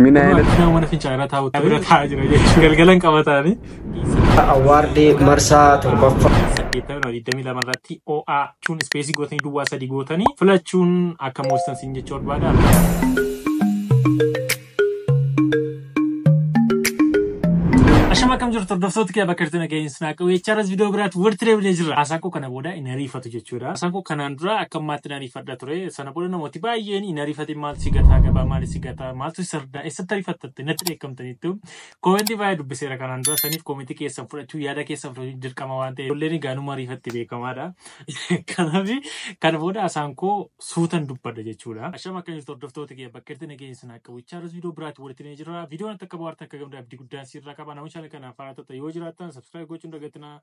ምን አይነት Mana fincaa'aa taa'utti bira taa'aa jira jechuudha. Galgalan qabataani. Awwaardii marsaa torbaffaa. 80 22 irratti OA chuun space gootanii duwwaa sadii gootanii filachuun akka moositan siin jechuu barbaada. Ashama, akkam jirtu hordoftoota kee? Bakka jirtu nageenya sinaa qabu jechaaras viidiyoo biraatti walitti deebinee jirra. Haasaan koo kana booda hin ariifatu jechuudha. Haasaan koo kanaan dura akka ammaatti hin ariifadha ture. Sana booda namooti baay'een hin ariifatin, maaltu si gataa, gabaa maali si gataa, maaltu si sardaa, eessatti ariifattatte natti dheekkamtaniittu. Koomentii baay'ee dubbiseera kanaan dura. Saniif koomentii keessan fudhachuu, yaada keessan fudhachuu dirqama waan ta'eef, ijoolleen gaanuma ariifatti beekamaadha. Kanaaf kana booda haasaan koo suutan dubbadha jechuudha. Ashama, akkam jirtu hordoftoota kee? Bakka jirtu nageenya sinaa qabu jechaaras viidiyoo biraatti walitti deebinee jirra. Viidiyoon akka bohaartan, akka gammadan abdii guddaan sirraa qaba. Namoonni channel kanaaf haaraa ta'an yoo jiraattan subscribe gochuun dagatinaa,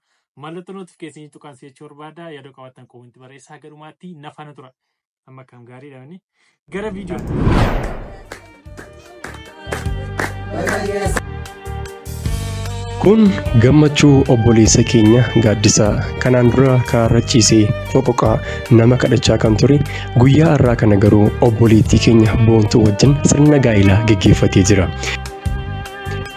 mallattoo notification tuqaan jechuu barbaada. Yaada qabaattan koomentii barreessaa, gadhumaatti nafaana tura. Amma akkam gaariidha inni gara viidiyoo. Kun gammachuu obboleessa keenya Gaaddisaa. Kanaan dura karaarra ciisee foqoqaa nama kadhachaa kan ture, guyyaa har'aa kana garuu obboleettii keenya Boontuu wajjin sirna gaa'elaa geggeeffatee jira.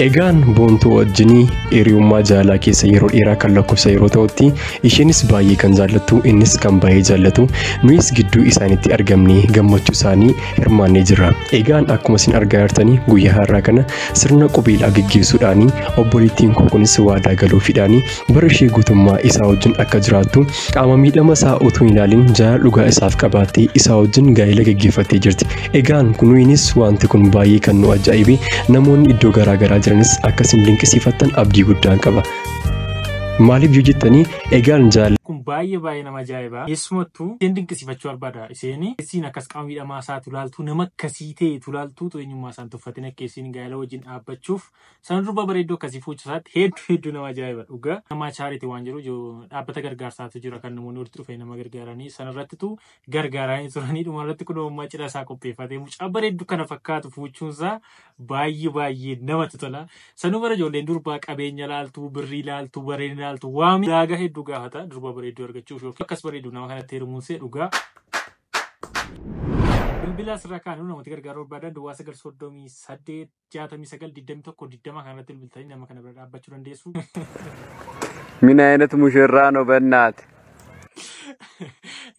Egaan Boontuu wajjinii hiriyummaa jaalalaa keessa yeroo dheeraa kan lakkoofsa yeroo ta'utti, isheenis baay'ee kan jaallattu, innis kan baay'ee jaallatu, nuyis gidduu isaaniitti argamnee gammachuu isaanii hirmaannee jirra. Egaan akkuma isin argaa jirtanii, guyyaa har'aa kana sirna qubeelaa geggeessuudhaanii obboleettiin koo kunis waadaa galuufiidhaanii bara ishee guutummaa isaa wajjin akka jiraattu, qaama miidhama isaa utuu hin ilaalin jaalala dhugaa isaaf qabaattee isaa wajjin gaa'ela geggeeffattee jirti. Egaan nuyinis wanti kun baay'ee kan nu ajaa'ibe, namoonni iddoo garaa garaa jiranis akkasin dinqisiifattan abdii guddaan qaba. Maaliif yoo jettanii, egaan jaalala Kun baay'ee baay'ee nama ajaa'iba. Keessumattuu isheen dinqisiifachuu barbaada. Isheen isiin akkas qaama miidhamaa isaatu ilaaltu, nama akkasii ta'etu ilaaltu, eenyummaa isaan tuffatin akka isiin gaa'ela wajjin dhaabbachuuf sana durba bareedduu akkasii fuuchuu isaatti hedduu hedduu nama ajaa'iba dhugaa. Nama charity waan jiru, dhaabbata gargaarsaatu jira kan namoonni walitti dhufee nama gargaaranii, sanarrattitu gargaaranii turanii, dhumarratti kun ammaa cidha isaa qopheeffatee mucaa bareedduu kana fakkaatu fuuchuunsaa baay'ee baay'ee namatti tola. Sanuu bara ijoolleen durbaa qabeenya laaltu, birrii laaltu, bareedina laaltu, waami laagaa hedduu gaafata durba bareedduu argachuuf, yookiin akkas bareedu nama kanatti heerumuun see dhugaa. Bilbila asirraa kaanu namooti gargaaruu barbaadan 0938692120 kanarratti bilbiltanii nama kana bira dhaabbachuu dandeessu. ምን አይነት ሙሽራ ነው በእናት?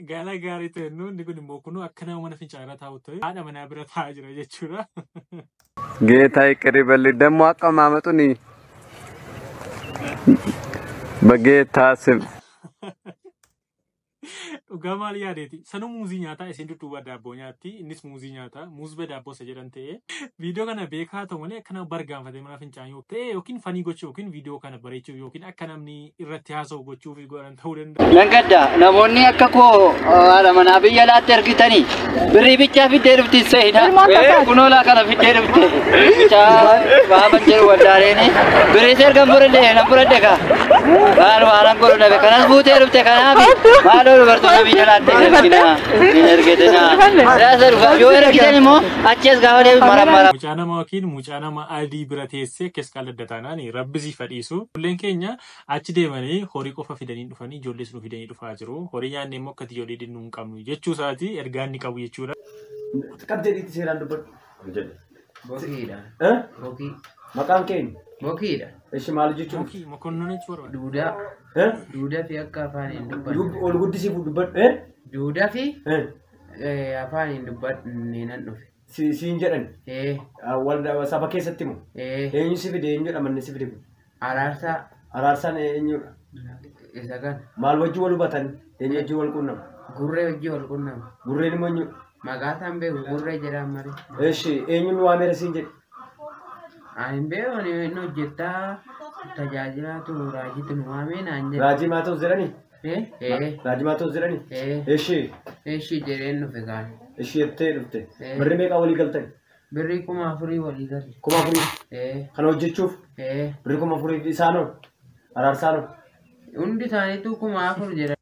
Gaala gaarii ta'e inni kun immoo kunuu akka nama mana fincaa'aa taa'u ta'e haadha manaa bira taa'aa jira jechuudha. ጌታ ይቅር ይበልኝ። ደግሞ አቀማመጡን በጌታ ስም። Dhugaa maal yaadeeti? Sanuu muuzii nyaataa, isheen dudduuba daabboo nyaatti, innis muuzii nyaata. Muuz be daabboo isa jedhan ta'e. Viidiyoo kana beekaa ta'u malee akkana bargaanfatee mana fincaanii ta'e yookiin funny gochuu yookiin viidiyoo kana bareechuu yookiin akka namni irratti haasa'u gochuuf godhan ta'uu danda'a. Nan gadda, namoonni akka koo haadha manaa biyya alaatti ergitanii birrii bichaa fiddee dhufti seena. Kunoo laa kana fiddee dhufte. Bichaa baaban jedhu waldaareeni. Birrii ergan fudhadhe nan fudhadhe kaa. Maal waanan godhu dhabe, kanas buutee dhufte. Kanaaf maaloo dubartoota biyya alaatti hin erginaa, hin ergitinaa. Siyaasa dhugaa yoo ergitan immoo achi as gaafa deebi maramara. Mucaa nama yookiin mucaa nama adii bira teessee akkas qaalladda taanaan rabbi siif fadhiisu. Ijoolleen keenya achi deemanii horii qofa fidanii dhufanii, ijoollees nu fidanii dhufaa jiru. Horii nyaannee immoo akkati ijoollee dinnuu hin qabnu jechuu isaati ergaa inni qabu jechuudha. Qabdeetitti seeraan dubbadhu. Bokiidha. Eh? Bokii. Maqaan keenya? Bokiidha. Ishi maal jechuun? Mokii mokonnoon jechuu barbaada. Duudaa. Eh? Duudaa fi akka afaan hin dubbanne. Ol guddisiif dubbadhu. Eh? Duudaa fi Eh? afaan hin dubbanne nan dhufe. Siin jedhan. Eh, Waldaa saba keessatti moo? Eh. Eenyu si fide? Eenyudha manni si fide kun? Araarsaa. Araarsaan eenyudha? Isa kana. Maal wajjin wal hubatan? Eenyu wajjin wal quunnamu? Gurree wajjin wal quunnamu. Gurreen immoo eenyudha? Maqaa isaan beeku, gurree jedhaan malee. Eshi, eenyuun waameera siin jedhe? Ani hin beeku, ani inni hojjettaa tajaajilaatu raajiitu nu waamee naan jedhe. Raajii maa ta'us jedhanii? Eh, eh. Raajii maa ta'us jedhanii? Eh. Eshi. Eshi jedheen dhufe kaane. Eshi jettee dhufte. Eh. Birri meeqa walii galtan? Birrii 4000 walii galle. 4000? Eh. Kana hojjechuuf? Eh. Birrii 4000 isaanoo? Araarsaanoo? Hundi isaaniitu 4000 jedhan.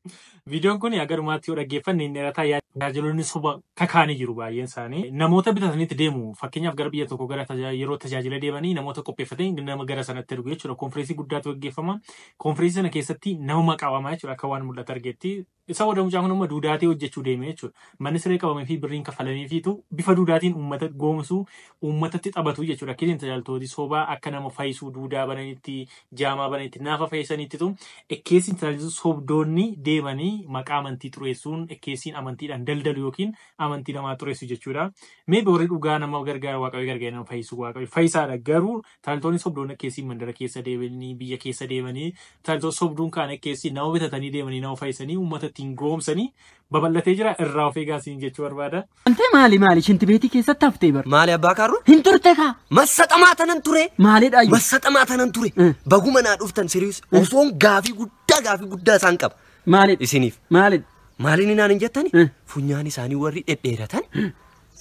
Viidiyoon kun agarumaatti yoo dhaggeeffanne inni dheerataa tajaajiloonni soba kakaanii jiru baay'een isaanii. Namoota bitatanitti deemu fakkeenyaaf gara biyya tokko gara yeroo tajaajila deemanii namoota qopheeffatanii nama gara sanatti ergu jechuudha. Konfireensii guddaatu gaggeeffama. Konfireensii sana keessatti nama maqaa waamaa jechuudha akka waan mul'atu argetti. Isa booda mucaan kun immoo duudaatee hojjechuu deeme jechuudha. Manni siree qabamee fi birriin kafalameefiitu bifa duudaatiin uummata goomsuu uummatatti taphatu jechuudha. Akkasiin tajaajiltooti sobaa akka nama fayyisuu duudaa bananitti jaamaa bananitti naafa fayyisaniittitu ekkeessiin tajaajilu sobdoonni deemanii maqaa amantii xureessuun ekkeessiin amantiidhaan daldalu yookiin amantii namaa xureessu jechuudha. Mee warri dhugaa nama gargaara waaqayyo gargaara nama fayyisuu waaqayyo fayyisaadha garuu tajaajiltoonni sobdoonni ekkeessiin mandara keessa deemanii biyya keessa deemanii tajaajiltoota sobduun kaan ekkeessiin nama bitatanii deemanii nama fayyisanii uummata ittiin goomsanii babal'atee jira irraa of eegaa siin jechuu barbaada. Ante maali maali shinti beetii keessatti haftee bar. Maali abbaa kaarru? Hin turte kaa. Massaxamaa tanan ture. Maalidha iyyuu? Massaxamaa tanan ture. Baguma naa dhuftan sirius osoon gaafii guddaa isaan qaba. Maalidha? Isiniif. Maalidha? Maaliin naan hin jettani? Funyaan isaanii warri dhedheeratan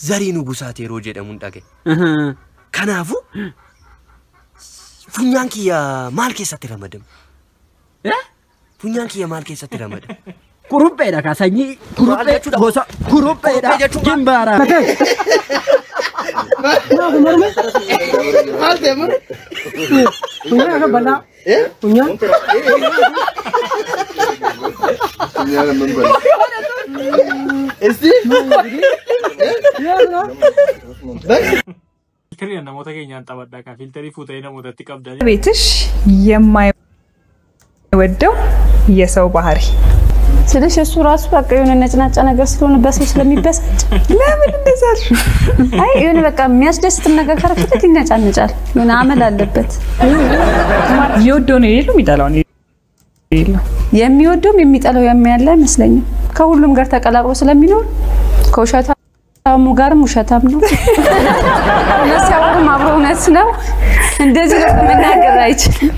zarii nugusaati yeroo jedhamuun dhagaye. Kanaafuu funyaan kiyya maal keessatti ramadama? Funyaan kiyya maal keessatti ramadama? Kurupheedha kaa sanyii kuruphee gosa kurupheedha jimbaara. Filterii namoota keenyaan taphadhaa kan filterii fuutanii namootatti qabdan. ቤትሽ የማይወደው የሰው ባህሪ ስልሽ እሱ ራሱ በቃ የሆነ ነጭናጫ ነገር ስለሆነ በሰው ስለሚበሳጭ ለምን እንደዛ አልሽ? አይ የሆነ በቃ የሚያስደስትም ነገር ካረፍለት ይነጫነጫል። የሆነ አመል አለበት። የሚወደው ነው የሌለው የሚጠላው ነው የሌለው። የሚወደውም የሚጠላው ያለ አይመስለኝም። ከሁሉም ጋር ተቀላቅሎ ስለሚኖር ከውሸታሙ ጋርም ውሸታም ነው። እውነት ሲያወሩም አብሮ እውነት ነው። እንደዚህ ነው መናገር አይችልም።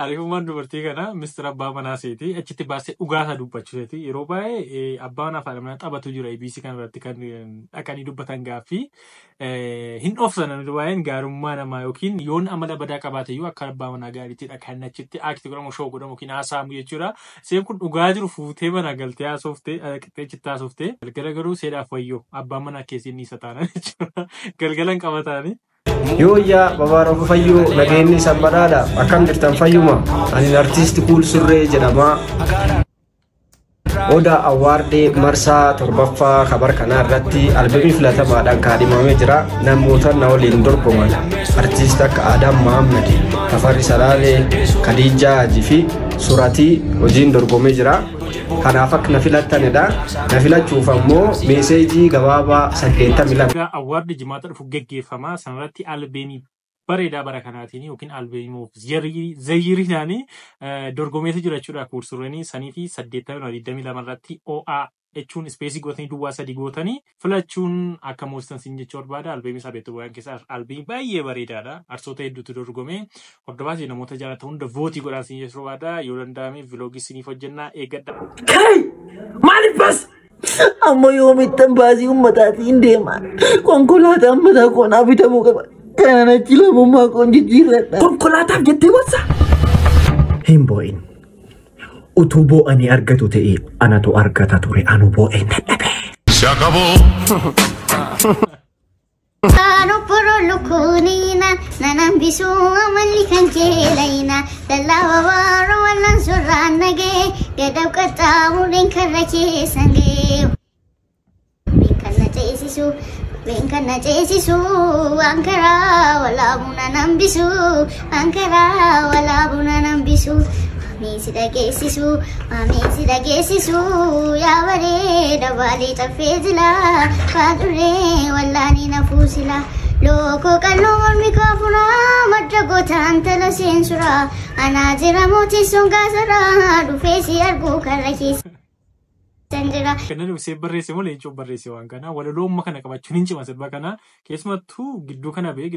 Ariifummaan dubartii kana Mr. Abbaa Manaa seeti. Achitti baasee dhugaasaa dubbachuu seeti. Yeroo baay'ee abbaa manaa fi haadha manaa taphatu jira ABC kana irratti kan dhaqanii dubbatan gaaffii. Hin dhoofsan namni baay'een gaarummaa namaa yookiin yoon amala badaa qabaate iyyuu akka abbaa manaa gaariittidha kan achitti aakti godhamu shoo godhamu yookiin haasa'amu jechuudha. Seen kun dhugaa jiru fuutee mana galtee haasoftee qixxee achitti haasoftee galgala garuu seedhaaf wayyoo abbaan manaa keessi inni isa taanan jechuudha. Galgalan qabataani. Yooyyaa babaaroo fayyuu nageenyi sanbadaadha. Akkam jirtan fayyuma? Ani artiist Kuul Surree jedhama. Oda Awaardii marsaa 7ffaa kabar kanaa irratti albeemii filatamaadhaan kaadhimamee jira. Namoota na waliin dorgoman artiist akka Adam Mahammad, Tafarri Salaalee, Khadiijaa Hajii fi Suratii hojiin dorgomee jira. Kanaaf akka na filattanidha. Na filachuuf ammoo meeseejii gabaabaa 82. Awwaardi jimaata dhufu geggeeffama. Sanarratti albeemii bareedaa bara kanaatiin yookiin albeemii zayyiriidhaan dorgomeetu jira jechuudha. Kuursurreen sanii fi 82 irratti OA jechuun ispeesii gootanii duwwaa 3 gootanii filachuun akka moositan siin jechuu barbaada. Albeemii isaa beektu bu'aan keessaa albeemii baay'ee bareedaadha. Arsoota hedduutu dorgome. Hordofaas namoota jaalatan hunda vootii godhaa siin jechuu barbaada. Yoo danda'ame viloogii siiniif hojjennaa eeggadha. Kai! Maaliif bas? Amma yoomittan baasii uummataatiin deema. Konkolaataan mataa koonaa bitamuu qaba. Kanaan achi lammummaa koon jijjiirradha. Konkolaataaf jettee gorsa? Hin boo'in. Utuu boo'anii argatu ta'e anatu argata ture anu boo'een dadhabe. Mami si dhageessisu, yaa bareeda baalee caffee jila, faaduree wallaanii na fuusila. Lookoo qalloo mormi kaafuraa, madda gootaan tala seensuraa, anaa jira mootii sun gaasaraa, dhufee si arguu karra keessa. Kanneen usee barreesse moo leencoo barreesse waan kana walaloo amma kana qabachuun hin cima sirba kana keessumattuu gidduu kana bee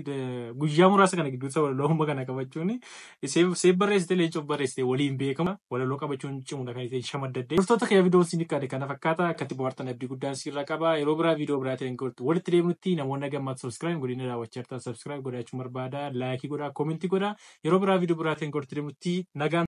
guyyaa muraasa kana gidduu isa walaloo amma kana qabachuun isee barreessite leencoo barreessite waliin beekama walaloo qabachuun cimudha kan isheen shamaddaddee. Hordoftoota kiyya viidiyoon siin dhiqqaate kana fakkaata akkatti bohaartan abdii guddaan sirra qaba yeroo biraa viidiyoo biraatiin gortu walitti deemnutti namoonni gammaatti subscribe godhina daawwachaa jirtan subscribe godhachuu barbaada laayikii godhaa koomentii godhaa yeroo biraa viidiyoo biraatiin gortu deemnutti nagaan.